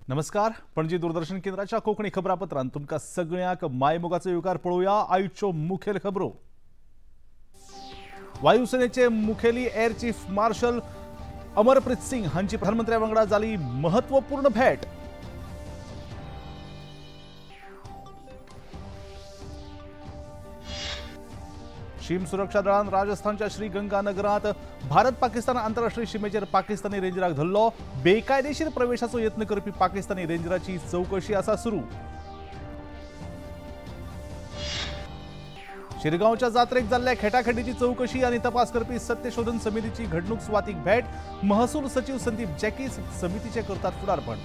नमस्कार, पणजी दूरदर्शन केंद्राच्या कोंकणी खबरापत्रांत तुमकां सगळ्यांक मायमोगाचो येवकार. पळोवया आयच्यो मुखेल खबरो. वायुसेनेचे मुखेली air chief marshal Amarpreet Singh हांची प्रधानमंत्र्या वांगडा जाली महत्वपूर्ण भेट. शीम सुरक्षा दळान राजस्थानच्या श्री गंगानगरात भारत पाकिस्तान आंतरराष्ट्रीय शिमेचेर पाकिस्तानी रेंजराक धरलो. बेकायदेशीर प्रवेशाचो यत्न करपी पाकिस्तानी रेंजराची चौकशी आसा सुरू. शिरगांवच्या जात्रेक जाल्ल्या खेटाखेटीची चौकशी आनी तपास करपी सत्यशोधन समितीची घडणूक सुवातीक भेट. महसूल सचिव संदीप जॅकीस समितीचे करतात फुडारपण.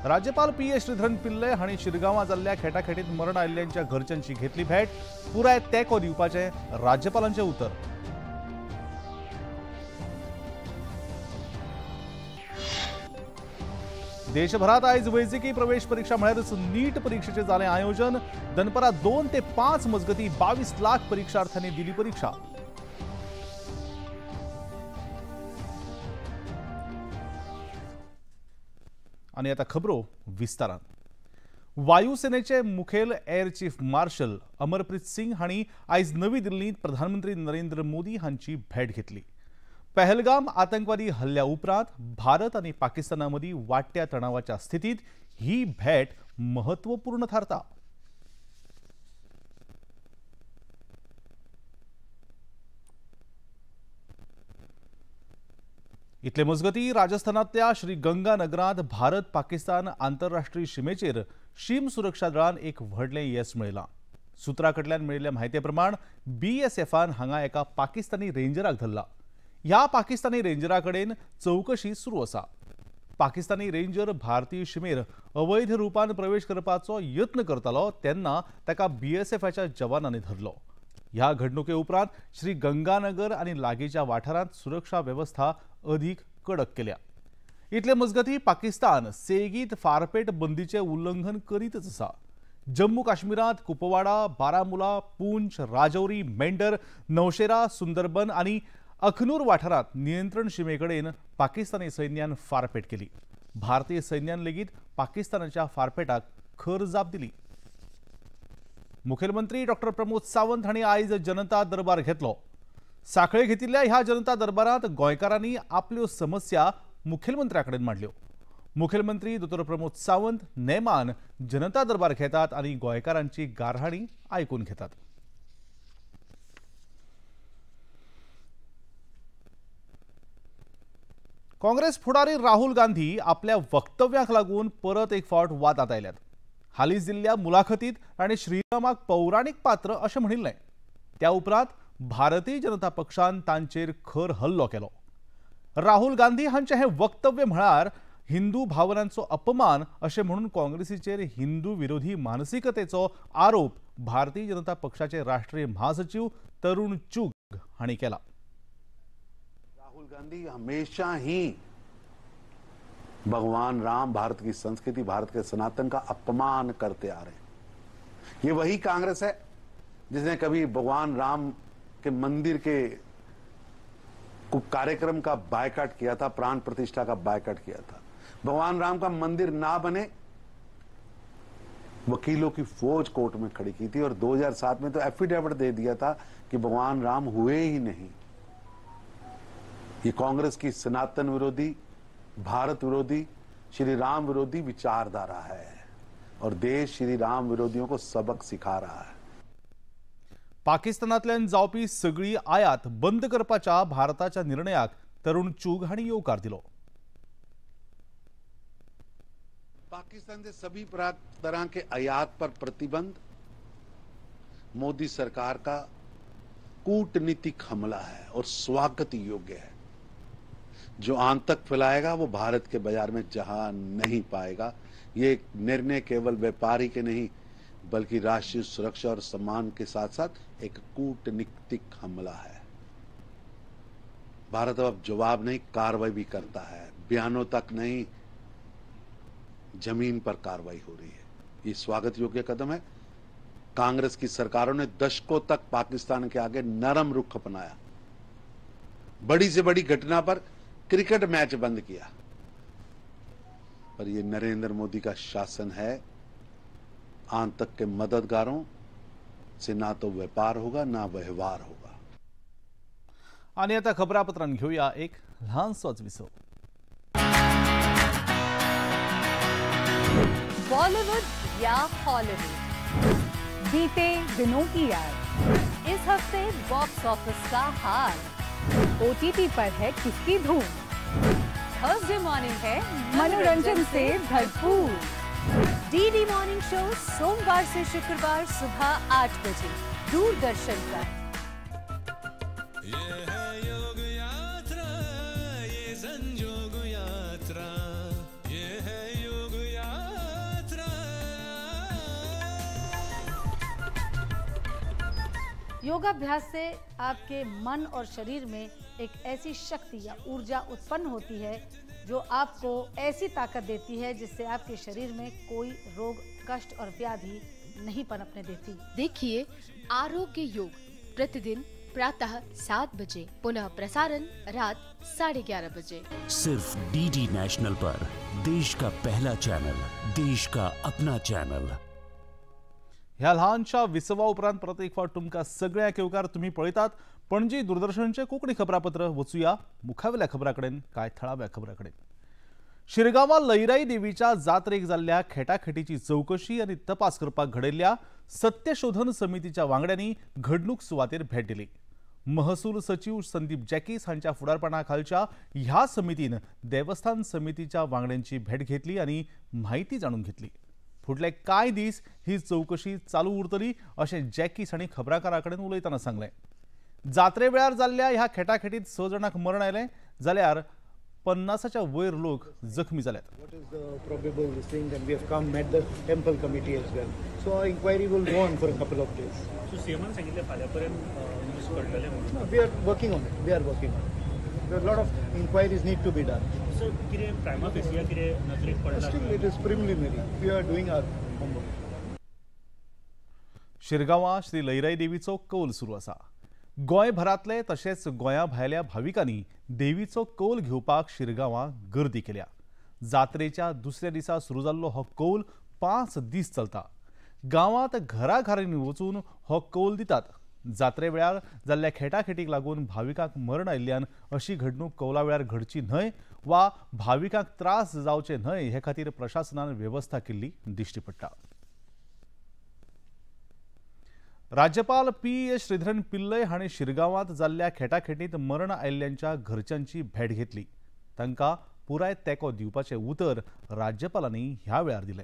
राज्यपाल पी ए श्रीधरन पिल्ले हांणी शिरगांवां जाल्ल्या खेटाखेटीत मरण आयिल्ल्यांच्या घरच्यांची घेतली भेट. पुराय तेंको दिवपाचें राज्यपालांचें उतर. देशभरात आयज वैजकी प्रवेश परीक्षा म्हळ्यारच नीट परीक्षेचें जालें आयोजन. दनपरां 2 ते 5 मजगतीं 22 लाख परीक्षार्थ्यांनी दिली परीक्षा. आनी आतां खबरो विस्तारान. वायुसेनेचे मुखेल air chief marshal Amarpreet Singh हांणी आयज नवी दिल्लींत प्रधानमंत्री नरेंद्र मोदी हांची भेट घेतली. पहलगाम आतंकवादी हल्ल्या उपरांत भारत आनी पाकिस्ताना मदीं वाडट्या तणावाच्या स्थितींत ही भेट महत्वपूर्ण थारता. इतले मजगती राजस्थानांतल्या श्री गंगानगरांत भारत पाकिस्तान आंतरराष्ट्रीय शिमेचेर शीम सुरक्षा दळान एक व्हडलें येस मेळयलां. सुत्रां कडल्यान मेळिल्ल्या म्हायती प्रमाण बीएसएफान हांगा एका पाकिस्तानी रेंजराक धरला. ह्या पाकिस्तानी रेंजरा कडेन चवकशी सुरू आसा. पाकिस्तानी रेंजर भारतीय शिमेर अवैध रुपान प्रवेश करपाचो यत्न करतालो तेन्ना ताका बीएसएफाच्या जवानांनी धरलो. ह्या घडणुके उपरांत श्री गंगानगर आनी लागींच्या वाठारांत सुरक्षा वेवस्था अधिक कडक केल्या. इतले मजगती पाकिस्तान सेगीत फारपेट बंदीचें उल्लंघन करीतच आसा. जम्मू काश्मीरांत कुपवाडा, बारामुला, पुंछ, राजौरी, मेंढर, नौशेरा, सुंदरबन आनी अखनूर वाठारांत नियंत्रण शिमेकडेन पाकिस्तानी सैन्यान फारपेट केली. भारतीय सैन्यान लेगीत पाकिस्तानाच्या फारपेटाक खर जाप दिली. मुखेलमंत्री डॉक्टर प्रमोद सावंत हांणी आयज जनता दरबार घेतलो. साखळे घेतिल्ल्या ह्या जनता दरबारांत गोंयकारांनी आपल्यो समस्या मुखेलमंत्र्या कडेन मांडल्यो. मुखेलमंत्री दोतोर प्रमोद सावंत नेमान जनता दरबार घेतात आनी गोंयकारांची गारहाणी आयकून घेतात. काँग्रेस फुडारी राहुल गांधी आपल्या वक्तव्याक लागून परत एक फावट वादांत आयल्यात. हालींच दिल्ल्या मुलाखतीत ताणें श्रीरामाक पौराणीक पात्र अशें म्हणिल्लें. त्या उपरांत भारतीय जनता पक्षान तांचेर खर हल्लो केलो. राहुल गांधी हांचें हें वक्तव्य म्हळ्यार हिंदू भावनांचो अपमान अशें म्हणून काँग्रेसीचेर हिंदू विरोधी मानसिकतेचो आरोप भारतीय जनता पक्षाचे राष्ट्रीय महासचिव तरुण चुग हांणी केला. राहुल गांधी हमेशा ही भगवान राम, भारत की संस्कृति, भारत के सनातन का अपमान करते आ रहे हैं. ये वही कांग्रेस है जिसने कभी भगवान राम के मंदिर के कार्यक्रम का बायकॉट किया था, प्राण प्रतिष्ठा का बायकॉट किया था. भगवान राम का मंदिर ना बने वकीलों की फौज कोर्ट में खड़ी की थी और 2007 में तो एफिडेविट दे दिया था कि भगवान राम हुए ही नहीं. ये कांग्रेस की सनातन विरोधी, भारत विरोधी, श्री राम विरोधी विचारधारा है और देश श्री राम विरोधियों को सबक सिखा रहा है. पाकिस्तानांतल्यान जावपी सगळी आयात बंद करपाच्या भारताच्या निर्णयाक तरुण चुग हांणी येवकार दिलो. पाकिस्तान से सभी तरह के आयात पर प्रतिबंध मोदी सरकार का कूटनीतिक हमला है और स्वागत योग्य है. जो आतंक फैलाएगा वो भारत के बाजार में जहां नहीं पाएगा. ये निर्णय केवल व्यापारी के नहीं बल्कि राष्ट्रीय सुरक्षा और सम्मान के साथ साथ एक कूटनीतिक हमला है. भारत अब जवाब नहीं, कार्रवाई भी करता है. बयानों तक नहीं, जमीन पर कार्रवाई हो रही है. ये स्वागत योग्य कदम है. कांग्रेस की सरकारों ने दशकों तक पाकिस्तान के आगे नरम रुख अपनाया. बड़ी से बड़ी घटना पर क्रिकेट मैच बंद किया। पर यह नरेंद्र मोदी का शासन है, आतंक के मददगारों से ना तो व्यापार होगा ना व्यवहार होगा। आणि आता खबरापत्रांत घेऊया एक ल्हानसोच विसव। बॉलीवुड या हॉलीवुड, बीते दिनों की याद, इस हफ्ते बॉक्स ऑफिस का हाल, ओटीटी पर है किसकी धूम, थर्सडे मॉर्निंग है मनोरंजन से भरपूर, डीडी मॉर्निंग शो सोमवार से शुक्रवार सुबह 8 बजे दूरदर्शन पर। ये है योग यात्रा, ये संजोग यात्रा, ये है योग यात्रा। योगाभ्यास से आपके मन और शरीर में एक ऐसी शक्ति या ऊर्जा उत्पन्न होती है जो आपको ऐसी ताकत देती है जिससे आपके शरीर में कोई रोग, कष्ट और व्याधि नहीं पनपने देती। देखिए आरोग्य योग प्रतिदिन प्रातः 7 बजे, पुनः प्रसारण रात 11:30 बजे, सिर्फ डीडी नेशनल पर। देश का पहला चैनल, देश का अपना चैनल। ह्या ल्हानशा विसवा उपरांत परत एक फावट तुमकां सगळ्यांक येवकार। तुमी पळयतात पणजी दूरदर्शनचें कोंकणी खबरापत्र। वचुया मुखावेल्या खबरां कडेन, कांय थळाव्या खबरां कडेन। शिरगांवां लईराई देवीच्या जात्रेक जाल्ल्या खेटाखेटीची चवकशी आनी तपास करपाक घडयल्ल्या सत्यशोधन समितीच्या वांगड्यांनी घडणूक सुवातेर भेट दिली। महसूल सचिव संदीप जॅकीस हांच्या फुडारपणा खालच्या ह्या समितीन देवस्थान समितीच्या वांगड्यांची भेट घेतली आनी म्हायती जाणून घेतली। फुडले कांय दीस ही चवकशी चालू उरतली अशें जॅकीस हांणी खबराकारां कडेन उलयतना सांगलें। जात्रे वेळार जाल्ल्या ह्या खेटाखेटीत 6 जाणांक मरण आयलें जाल्यार 50च्या वयर लोक जखमी जाल्यात। What is the probable thing that we have come met the temple committee as well. So our inquiry will go on for a couple of days. So सीएमान सांगितले फाल्यापर्यंत न्यूज कळटलें म्हणून. We are working on it. We are working on it. There are a lot of inquiries need to be done. So कितें प्रायमा fascia कितें नजरेक पडला? Still it is preliminary. We are doing our homework. शिरगांवां Shri Lairai देवीचो कौल सुरू आसा। गोंयभरांतले तशेंच गोंया भायल्या भाविकांनी देवीचो कौल घेवपाक शिरगांवां गर्दी केल्या। जात्रेच्या दुसऱ्या दिसा सुरू जाल्लो हो कौल 5 दीस चलता। गांवांत घराघरांनी वचून हो कौल दितात। जात्रे वेळार जाल्ल्या खेटाखेटीक लागून भाविकांक मरण आयिल्ल्यान अशी घडणूक कौला वेळार घडची न्हय वा भाविकांक त्रास जावचे न्हय हे खातीर प्रशासनान वेवस्था केल्ली दिश्टी पडटा। राज्यपाल पी. श्रीधरन पिल्लय हांणी शिरगांवांत जाल्ल्या खेटाखेटींत मरण आयिल्ल्यांच्या घरच्यांची भेट घेतली। तांकां पुराय तेंको दिवपाचें उतर राज्यपालांनी ह्या वेळार दिलें।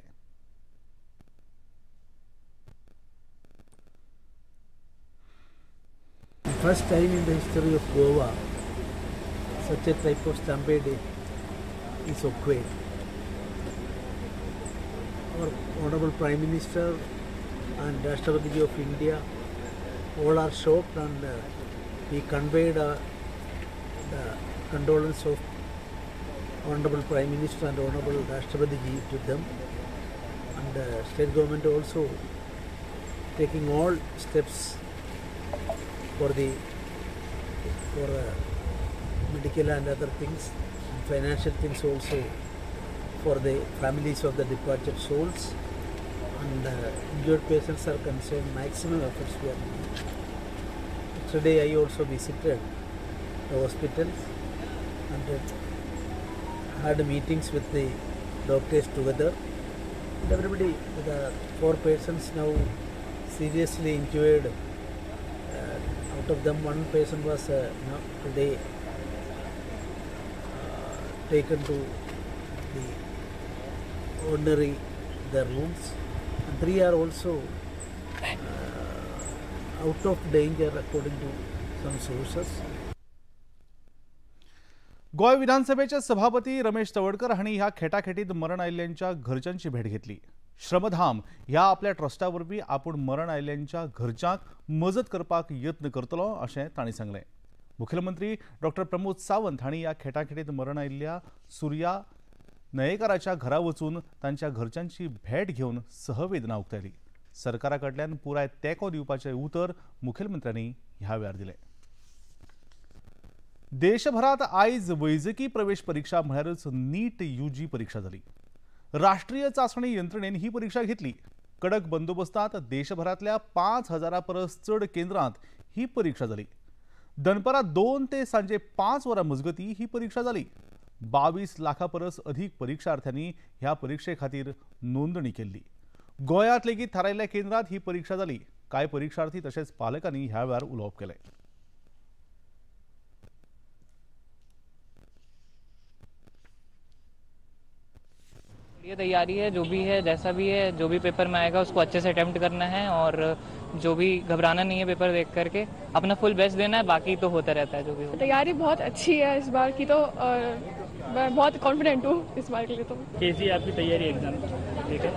First time in the history of Goa, such a type of stampede is occurred. Our Honorable Prime Minister and Rashtrapati of India all are shocked, and we conveyed the condolence of Honorable Prime Minister and Honorable Rashtrapati Ji to them, and the state government also taking all steps for medical and other things, and financial things also for the families of the departed souls, and injured persons are concerned, maximum efforts we are making. Today I also visited the hospitals and had meetings with the doctors together, and everybody, the 4 persons now seriously injured. Out of them, 1 person was today taken to the ordinary their rooms, and 3 are also out of danger according to some sources. Goa विधानसभेचे सभापती रमेश तवडकर हांणी ह्या खेटाखेटीत मरण आयिल्ल्यांच्या घरच्यांची भेट घेतली। श्रमधाम ह्या आपल्या ट्रस्टा वरवीं आपूण मरण आयिल्ल्यांच्या घरच्यांक मजत करपाक यत्न करतलो अशें तांणी सांगलें। मुख्यमंत्री डॉक्टर प्रमोद सावंत हांणी ह्या खेटाखेटीत मरण आयिल्ल्या सूर्या नयेकाराच्या घरा वचून तांच्या घरच्यांची भेट घेवन सहवेदना उक्तायली। सरकारा कडल्यान पुराय तेंको दिवपाचें उतर मुखेलमंत्र्यांनी ह्या वेळार दिलें। देशभरात आयज वैजकी प्रवेश परीक्षा म्हळ्यारच नीट यूजी परीक्षा जाली। राष्ट्रीय चाचणी यंत्रणेन ही परीक्षा घेतली। कडक बंदोबस्तात देशभरातल्या 5000 परस चड केंद्रांत ही परीक्षा जाली। दनपरां 2 ते सांजे 5 वरां मजगती ही परीक्षा जाली। 22 लाखां परस अधीक परीक्षार्थ्यांनी ह्या परीक्षे खातीर नोंदणी केल्ली। गोंयांत लेगीत थारायिल्ल्या केंद्रांत ही परीक्षा जाली। कांय परीक्षार्थी तशेंच पालकांनी ह्या वेळार उलोवप केलें। ये तैयारी है, जो भी है, जैसा भी है, जो भी पेपर में आएगा उसको अच्छे से अटेम्प्ट करना है और जो भी घबराना नहीं है, पेपर देख करके अपना फुल बेस्ट देना है, बाकी तो होता रहता है जो भी हो। तैयारी बहुत अच्छी है इस बार की, तो मैं बहुत कॉन्फिडेंट हूँ इस बार के लिए। तो कैसी आपकी तैयारी एग्जाम ठीक है?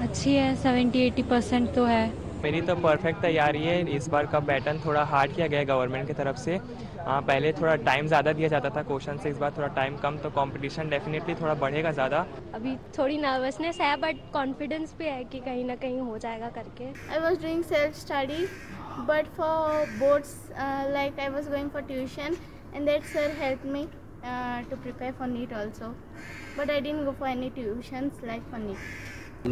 अच्छी है, 70-80% तो है। मेरी तो परफेक्ट तैयारी है। इस बार का पैटर्न थोड़ा हार्ड किया गया है गवर्नमेंट की तरफ से। पहले थोड़ा टाइम ज़्यादा दिया जाता था क्वेश्चन से, इस बार थोड़ा टाइम कम, तो कंपटीशन डेफिनेटली थोड़ा बढ़ेगा ज़्यादा। अभी थोड़ी नर्वसनेस है बट कॉन्फिडेंस भी है कि कहीं ना कहीं हो जाएगा करके। I was doing self study but for boards like I was going for tuition and that sir help me to prepare for NEET also, but I didn't go for any tuitions like for NEET.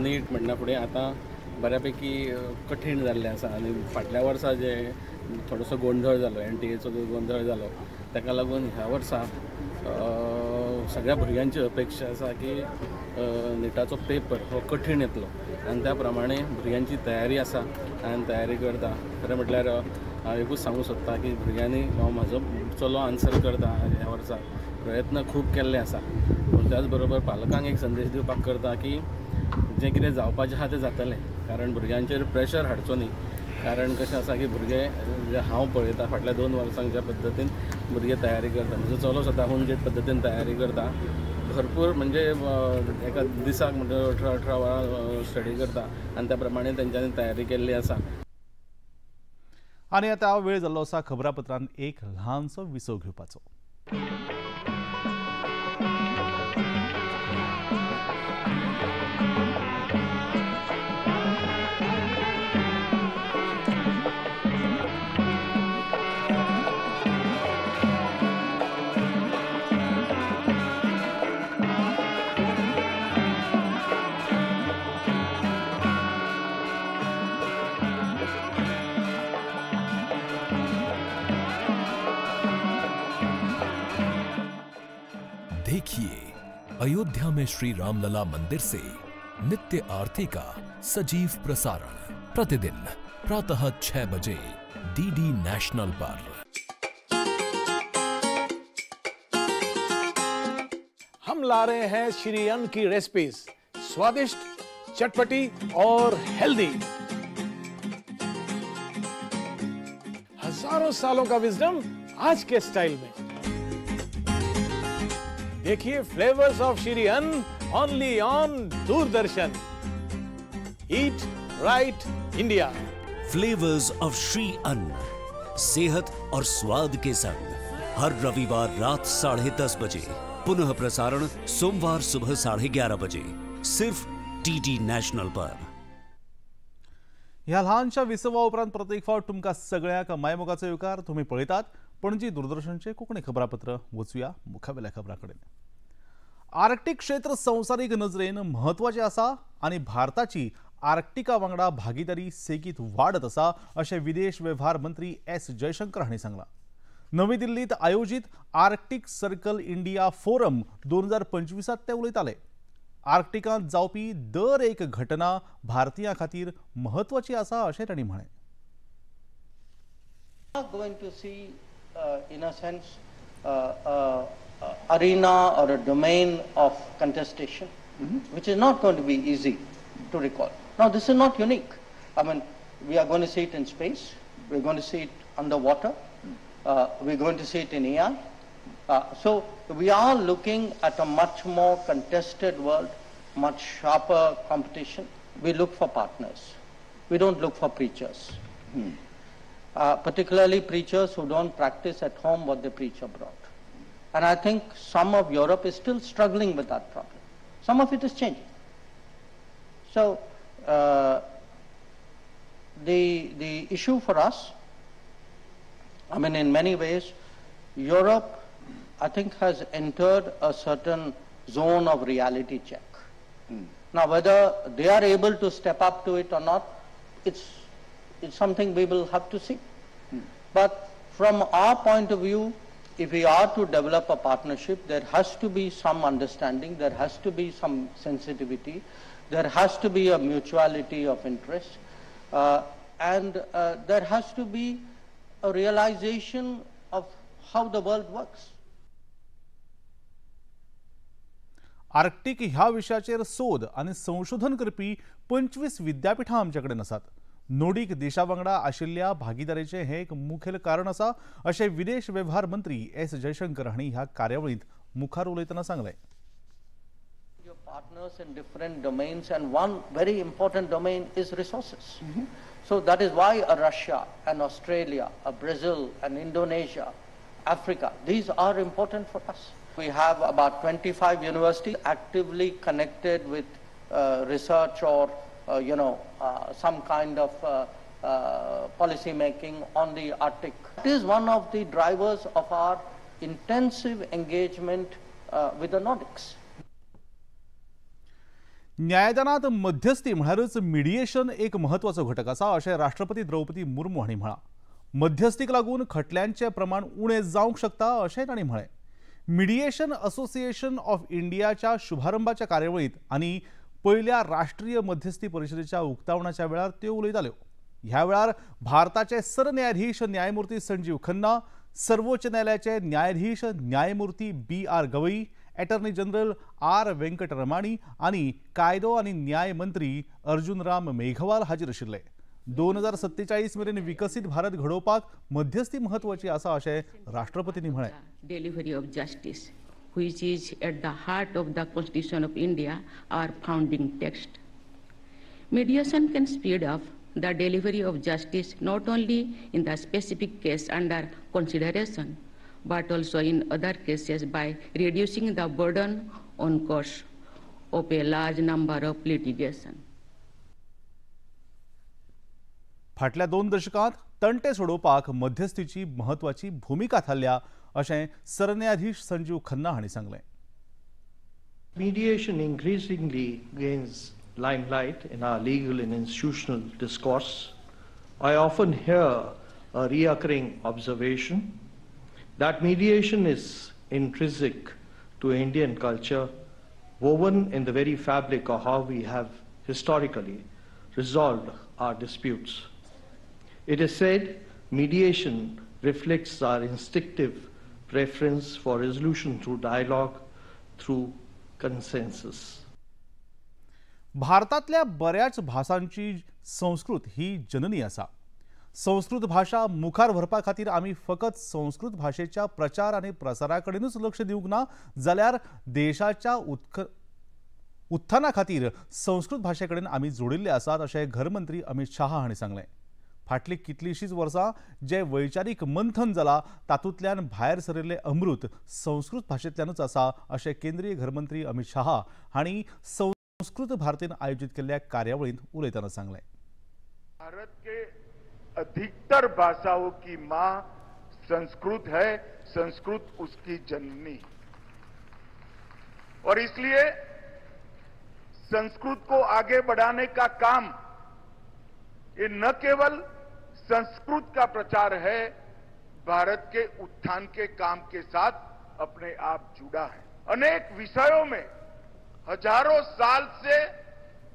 NEET म्हणना फुडें आतां बऱ्यापैकी कठीण जाल्लें आसा आनी फाटल्या वर्सा जे थोडोसो गोंदळ जालो, एनटीएचो जो गोंदळ जालो, ताका लागून ह्या वर्सा सगळ्या भुरग्यांची अपेक्षा आसा की निटाचो पेपर हो कठीण येतलो आनी त्या प्रमाणे भुरग्यांची तयारी आसा आनी तयारी करता। खरें म्हटल्यार हांव एकूच सांगूंक सोदता की भुरग्यांनी, हांव म्हाजो चलो आन्सर करता ह्या वर्सा, प्रयत्न खूब केल्ले आसा, पूण त्याच बरोबर पालकांक एक संदेश दिवपाक करता की जें कितें जावपाचें आसा तें जातलें, कारण भुरग्यांचेर प्रेशर हाडचो न्ही। कारण कशें आसा की भुरगे, हांव पळयता फाटल्या 2 वर्सांक ज्या पद्दतीन भुरगे तयारी करता, म्हजो चलो स्वताहून जे पद्दतीन तयारी करता, भरपूर म्हणजे एका दिसाक म्हणजे 18-18 वरां स्टडी करता आनी त्या प्रमाणे तेंच्यांनी तयारी केल्ली आसा। आनी आतां वेळ जाल्लो आसा खबरापत्रान एक ल्हानसो विसव घेवपाचो। देखिए अयोध्या में श्री रामलला मंदिर से नित्य आरती का सजीव प्रसारण प्रतिदिन प्रातः 6 बजे डीडी नेशनल पर। हम ला रहे हैं श्री अन्न की रेसिपीज, स्वादिष्ट, चटपटी और हेल्दी। हजारों सालों का विजडम आज के स्टाइल में। देखिए flavours of Shri Anna only on Doordarshan. Eat right India. Flavours of Shri Anna, सेहत और स्वाद के संग, हर रविवार रात 10:30 बजे, पुनः प्रसारण सोमवार सुबह 11:30 बजे, सिर्फ डीडी नॅशनल पर। ह्या ल्हानशा विसवा उपरांत प्रत्येक फावट तुमकां सगळ्यांक मायमोगाचो येवकार। तुमी पळयतात पणजी दूरदर्शनचे कोंकणी खबरापत्र। वचुया मुखावेल्या खबरां कडेन। आर्क्टिक क्षेत्र संवसारीक नजरेन म्हत्वाचें आसा आनी भारताची आर्क्टिका वांगडा भागीदारी सेगीत वाडत आसा अशें विदेश वेव्हार मंत्री एस जयशंकर हांणी सांगलां। नवी दिल्लींत आयोजीत आर्क्टिक सर्कल इंडिया फोरम 2025 ते उलयताले। आर्क्टिकांत जावपी दर एक घटना भारतीयां खातीर म्हत्वाची आसा अशें तांणी म्हळें। Going to see, in a sense, arena or a domain of contestation, which is not going to be easy to recall. Now, this is not unique. I mean, we are going to see it in space, we are going to see it underwater, we are going to see it in AI. So, we are looking at a much more contested world, much sharper competition. We look for partners. We don't look for preachers. Particularly preachers who don't practice at home what they preach abroad. And I think some of Europe is still struggling with that problem. Some of it is changing. So the issue for us, I mean, in many ways, Europe I think, has entered a certain zone of reality check. Now, whether they are able to step up to it or not, it's something we will have to see. But from our point of view, if we are to develop a partnership, there has to be some understanding, there has to be some sensitivity, there has to be a mutuality of interest, and there has to be a realization of how the world works. Arctic ह्या विशयाचेर सोद आनी संशोधन करपी 25 विद्यापीठां आमचे कडेन आसात. नोडीक देशा वांगडा आशिल्ल्या भागीदारीचें हें एक मुखेल कारण आसा अशें विदेश वेव्हार मंत्री एस जयशंकर हांणी ह्या कार्यावळींत मुखार उलयतना सांगलें. Your partners in different domains, and one very important domain is resources. So that is why a Russia, an Australia, a Brazil, an Indonesia, Africa, these are important for us. We have about 25 universities actively connected with research or some kind of policy making on the Arctic. It is one of the drivers of our intensive engagement with the Nordics. न्यायदानात मध्यस्थी म्हळ्यारच mediation एक महत्वाचो घटक आसा अशें राष्ट्रपती द्रौपदी मुर्मू हांणी म्हळां. मध्यस्थीक लागून खटल्यांचें प्रमाण उणें जावंक शकता अशें तांणी म्हळें. मिडिएशन असोसिएशन ऑफ इंडियाच्या शुभारंभाच्या कार्यावळींत आनी पयल्या राष्ट्रीय मध्यस्थी परिशदेच्या उक्तावणाच्या वेळार त्यो उलयताल्यो. ह्या वेळार भारताचे सरन्यायाधीश न्यायमूर्ती संजीव खन्ना, सर्वोच्च न्यायालयाचे न्यायाधीश न्यायमूर्ती B R. Gavai, attorney general R. Venkataramani आनी कायदो आनी न्याय मंत्री अर्जुन राम मेघवाल हाजीर आशिल्ले. 2047 मेरेन विकसीत भारत घडोवपाक मध्यस्थी महत्वाची आसा अशें राष्ट्रपतींनी म्हळें. Delivery of justice, which is at the heart of the Constitution of India, our founding text. Mediation can speed up the delivery of justice not only in the specific case under consideration, but also in other cases by reducing the burden on costs of a large number of litigation. फाटल्या 2 दशकांत तंटे सोडोवपाक मध्यस्थीची महत्वाची भूमिका थारल्या अशें सरन्यायाधीश संजीव खन्ना हांणी सांगलें. Mediation increasingly gains limelight in our legal and institutional discourse. I often hear a reoccurring observation that mediation is intrinsic to Indian culture, woven in the very fabric of how we have historically resolved our disputes. It is said mediation reflects our instinctive preference for resolution through dialogue, through consensus. भारतातल्या बऱ्याच भासांची संस्कृत ही जननी आसा. संस्कृत भाशा मुखार व्हरपा खातीर आमी फकत संस्कृत भाशेच्या प्रचार आनी प्रसारा कडेनूच लक्ष दिवंक ना, जाल्यार देशाच्या उत्थाना खातीर संस्कृत भाशे कडेन आमी जोडिल्ले आसात अशें घरमंत्री अमित शाह हांणी सांगलें. फाटलीं कितलींशींच वर्सां जें वैचारीक मंथन जालां तातूंतल्यान भायर सरिल्लें अमृत संस्कृत भाशेंतल्यानूच आसा अशें केंद्रीय घरमंत्री अमित शाह हांणी संस्कृत भारतीन आयोजीत केल्ल्या कार्यावळींत उलयतना सांगलें. भारत के अधिकतर भाषाओं की मां संस्कृत है, संस्कृत उसकी जननी, और इसलिए संस्कृत को आगे बढ़ाने का काम ये न केवल संस्कृत का प्रचार है, भारत के उत्थान के काम के साथ अपने आप जुड़ा है। अनेक विषयों में हजारों साल से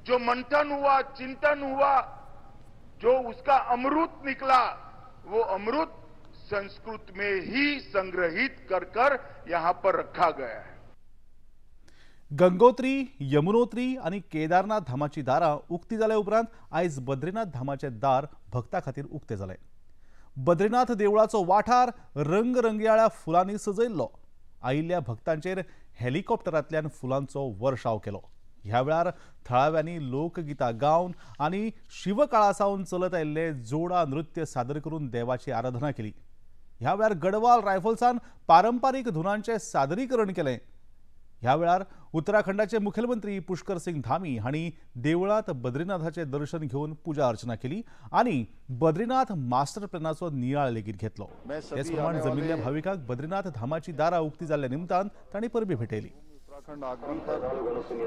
जो मंथन हुआ, चिंतन हुआ, जो उसका अमृत निकला, वो अमृत संस्कृत में ही संग्रहित कर कर यहां पर रखा गया है। गंगोत्री, यमुनोत्री आणि केदारनाथ धामाची दारां उक्ती जाल्या उपरांत आयज बद्रीनाथ धामाचे दार भक्ता खातीर उक्ते जाले। बद्रीनाथ देवळाचो वाठार रंगरंगयाळ्या फुलांनी सजयल्लो। आयिल्ल्या भक्तांचेर हेलिकॉप्टरांतल्यान फुलांचो वर्षाव केलो। ह्या वेळार थळाव्यांनी लोकगीतां गावन आनी शिवकाळा सावन चलत आयिल्ले जोडा नृत्य सादर करून देवाची आराधना केली। ह्या वेळार गडवाल रायफल्सान पारंपारीक धुनांचें सादरीकरण केलें। ह्या वेळार उत्तराखंडाचे मुखेलमंत्री पुष्कर सिंग धामी हांणी देवळांत बद्रीनाथाचें दर्शन घेवन पुजा अर्चना केली आनी बद्रीनाथ मास्टर प्लॅनाचो नियाळ लेगीत घेतलो. तेच प्रमाण जमिल्ल्या भाविकांक बद्रीनाथ धामाची दारां उक्ती जाल्ल्या निमतान तांणी परबी भेटयली. उत्तराखंड आगमन पर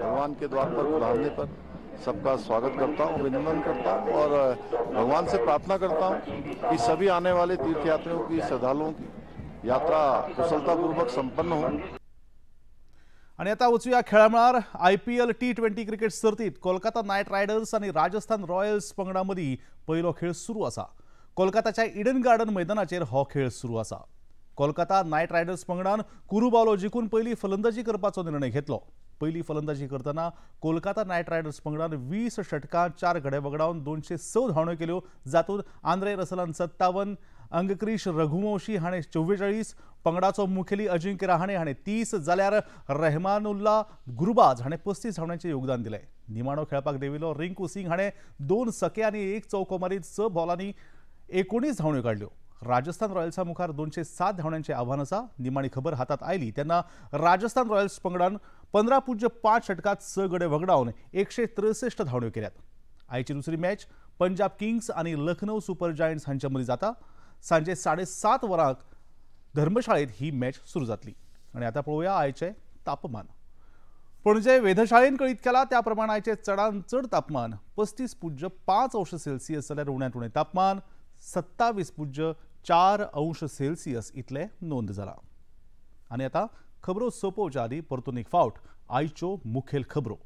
भगवान के द्वार पर पधारने पर सबका स्वागत करता हूँ, अभिनंदन करता हूँ और भगवान से प्रार्थना करता हूँ कि सभी आने वाले तीर्थयात्रियों की, श्रद्धालुओं की यात्रा कुशलतापूर्वक संपन्न हो. आणि आता वचूया खेळामळार. IPL T20 cricket सर्तीत कोलकाता नायट रायडर्स आणि राजस्थान रॉयल्स पंगडा मदीं पयलो खेळ सुरू आसा. कोलकाताच्या इडन गार्डन मैदानाचेर हो खेळ सुरू आसा. कोलकाता नायट रायडर्स पंगडान कुरुबावलो जिखून पयली फलंदाजी करपाचो निर्णय घेतलो. पयली फलंदाजी करतना कोलकाता नायट रायडर्स पंगडान 20 षटकां 4 गडे वगडावन 206 धांवड्यो केल्यो, जातूंत आंद्रे रसलान 57, अंगक्रीश रघुवंशी हाणें 44, पंगडाचो मुखेली अजिंक्य रहाणे हाणें 30, जाल्यार रहमानुल्ला गुरबाज हाणें 35 धांवड्यांचें योगदान दिलें. निमाणो खेळपाक देविल्लो रिंकू सिंग हाणें 2 सके आनी 1 चौको मारीत 6 बॉलांनी 19 धांवड्यो काडल्यो. राजस्थान रॉयल्सा मुखार 207 धांवड्यांचें आव्हान आसा. निमाणी खबर हातांत आयली तेन्ना राजस्थान रॉयल्स पंगडान 15.5 षटकांत 6 गडे वगडावन 163 धांवड्यो केल्यात. आयची दुसरी मॅच पंजाब किंग्स आनी लखनौ सुपर जायंट्स हांचे मदीं जाता. सांजे 7:30 वरांक धर्मशाळेत ही मॅच सुरू जातली. आनी आतां पळोवया आयचें तापमान. पणजे वेधशाळेन कळीत केला त्या प्रमाण आयचें चडांत चड तापमान 35.5 अंश सेल्सियस जाल्यार उण्यांत उणें तापमान 27.4 अंश सेल्सियस इतलें नोंद जालां. आनी आतां खबरो सोंपोवच्या आदीं परतून एक फावट आयच्यो मुखेल खबरो.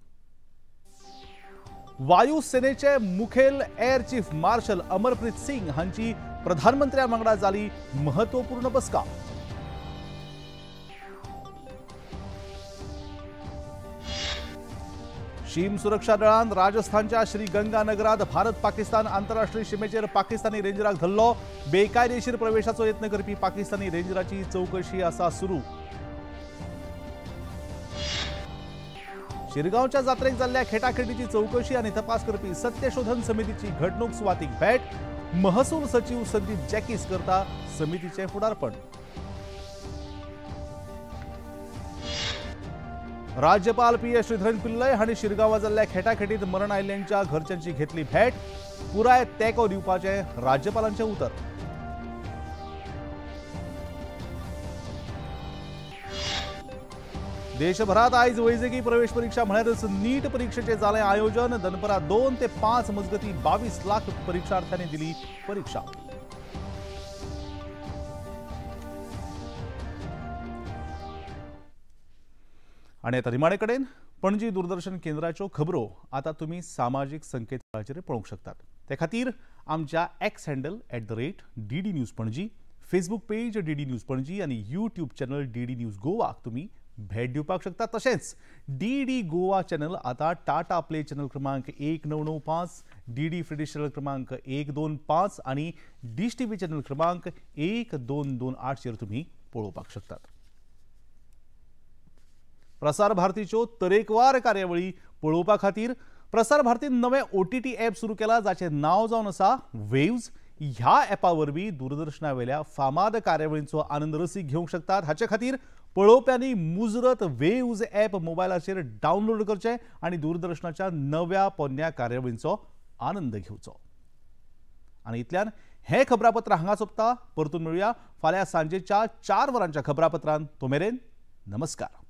वायुसेनेचे मुखेल air chief marshal Amarpreet Singh हांची प्रधानमंत्र्या वांगडा जाली महत्वपूर्ण बसका. शीम सुरक्षा दळान राजस्थानच्या श्री गंगानगरात भारत पाकिस्तान आंतरराष्ट्रीय शिमेचेर पाकिस्तानी रेंजराक धरलो. बेकायदेशीर प्रवेशाचो यत्न करपी पाकिस्तानी रेंजराची चौकशी आसा सुरू. शिरगांवच्या जात्रेक जाल्ल्या खेटाखेटीची चौकशी आनी तपास करपी सत्यशोधन समितीची घडणूक सुवातीक भेट. महसूल सचिव संदीप जॅकीस करता समितीचे फुडारपण. राज्यपाल पी.एस. श्रीधरन पिल्लय हांणी शिरगांवां जाल्ल्या खेटाखेटीत मरण आयिल्ल्यांच्या घरच्यांची घेतली भेट. पुराय तेंको दिवपाचें राज्यपालांचें उतर. देशभरात आयज वैजकी प्रवेश परीक्षा म्हळ्यारच नीट परीक्षेचें जालें आयोजन. दनपरां 2 ते 5 मजगतीं 22 लाख परीक्षार्थ्यांनी दिली परीक्षा. आनी आतां निमाणे कडेन पणजी दूरदर्शन केंद्राच्यो खबरो आतां तुमी सामाजीक संकेतथळाचेर पळोवंक शकतात. ते खातीर आमच्या X handle @DD News Panaji, Facebook page DD News Panaji आनी यूट्यूब चॅनल DD news गोवाक तुमी भेट दिवपाक शकता. तशेंच DD Goa channel आतां टाटा प्ले चॅनल क्रमांक 1995, DD free channel क्रमांक 125 आनी डिश TV channel क्रमांक 1228 चेर तुमी पळोवपाक शकतात. प्रसार भारतीच्यो तरेकवार कार्यावळी पळोवपा खातीर प्रसार भारतीन नवें OTT app सुरू केला, जाचें नांव जावन आसा वेव्ज. ह्या ॲपा वरवीं दूरदर्शनावेल्या फामाद कार्यावळींचो आनंद रसीक घेवंक शकतात. हाचे खातीर पळोवप्यांनी मुजरत वेव्ज ॲप मोबायलाचेर डावनलोड करचें आनी दूरदर्शनाच्या नव्या पोन्न्या कार्यावळींचो आनंद घेवचो. आनी इतल्यान हें खबरापत्र हांगा सोंपता. परतून मेळुया फाल्यां सांजेच्या 4 वरांच्या खबरापत्रान. तो मेरेन नमस्कार.